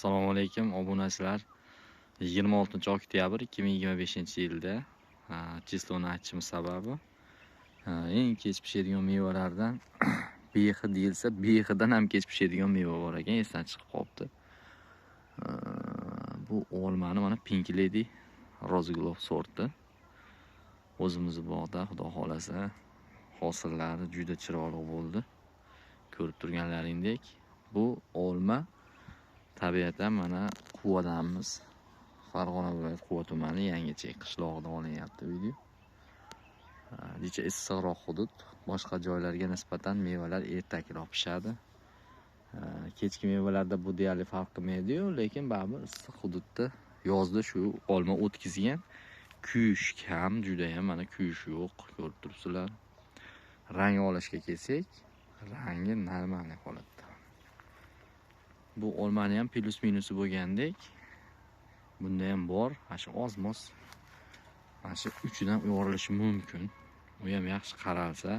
Assalomu alaykum obunachilar. 26 oktyabr 2025 yilda число ni aytishimiz sababi eng kech pishadigan mevalardan bexi deyilsa, bexidan ham kech pishadigan meva bor ekan, esdan chiqib qolibdi. Bu olmani mana Pink Lady Rozglov sorti. O'zimizni bog'da, xudo xolasa, hosillari juda chiroyli bo'ldi. Ko'rib turganlaringdek, bu olma tabiatan mana Quvadanmiz. Farg'ona viloyati Quva tumani Yangichek qishlog'ida olinyapti video. Jicha issiqroq hudud, boshqa joylarga nisbatan mevalar ertakroq pishadi. Kechki mevalarda bu deyarli farq qilmaydi-yu, lekin baribir issiq hududda yozda shu olma o'tkazgan. Kuyish kam, juda ham mana kuyish yo'q, ko'rib turibsizlar. Rang olishga kelsak, rangi normal holatda. Bu olmani ham plyus minusi bo'lgandek, bunda ham bor, mana shu oz-moz mana shu uchidan yorilishi mumkin. U ham yaxshi qaralsa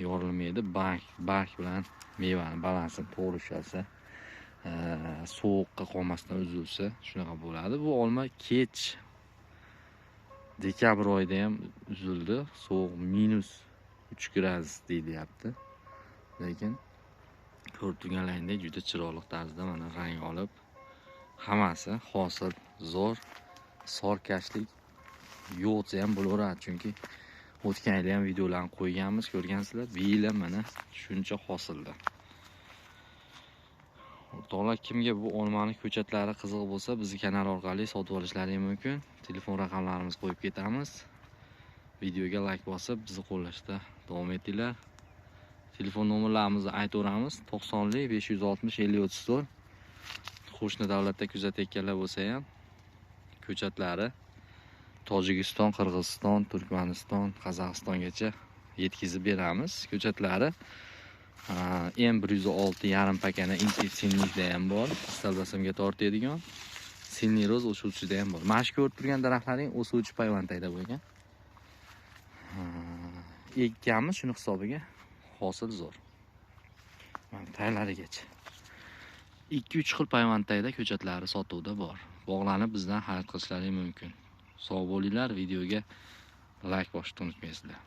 yorilmaydi. Barg bilan mevani balansini to'g'ri ushalsa, sovuqqa qolmasdan uzilsa shunaqa bo'ladi. Bu olma kech dekabr oyida ham uzildi. Sovuq -3 gradus deyilyapti. Lekin ko'rib turganlaringdek juda chiroyli tarzda mana rang olib, hammasi hosil zo'r, sorkashlik yo'q desa ham bo'laveradi, chunki o'tgan yili ham videolarni qo'yganmiz, ko'rgansizlar. Bu yil ham mana shuncha hosilda. O'rtoqlar, kimga bu olmani ko'chatlari qiziq bo'lsa, bizni kanal orqali sotib olishlari mumkin. Telefon raqamlarimizni qo'yib ketamiz. Videoga like bosib, bizni qo'llashda davom etinglar. Telefon nomerlarimizni aytaveramiz: 90 560 50 34. Qo'shni davlatda kuzatayotganlar bo'lsa ham ko'chatlari Tojikiston, Qirg'iziston, Turkmaniston, Qozog'istongacha yetkazib beramiz. Ko'chatlari M106 yarim pakana intensivlikda ham bor, istalbasamga tortadigan. Silniy roz o'suvchida ham bor. Mana shu ko'rib turgan daraxtlaring o'suvchi payvandayda bo'lgan. Ekkanmiz, shuni hisobiga hosil zo'r. Mana taylarigacha. 2-3 xil payvandayda ko'chatlari sotuvda bor. Bog'lanib bizdan xarid qilishlaring mumkin. Sog' bo'linglar, videoga like bosishni unutmaysizlar.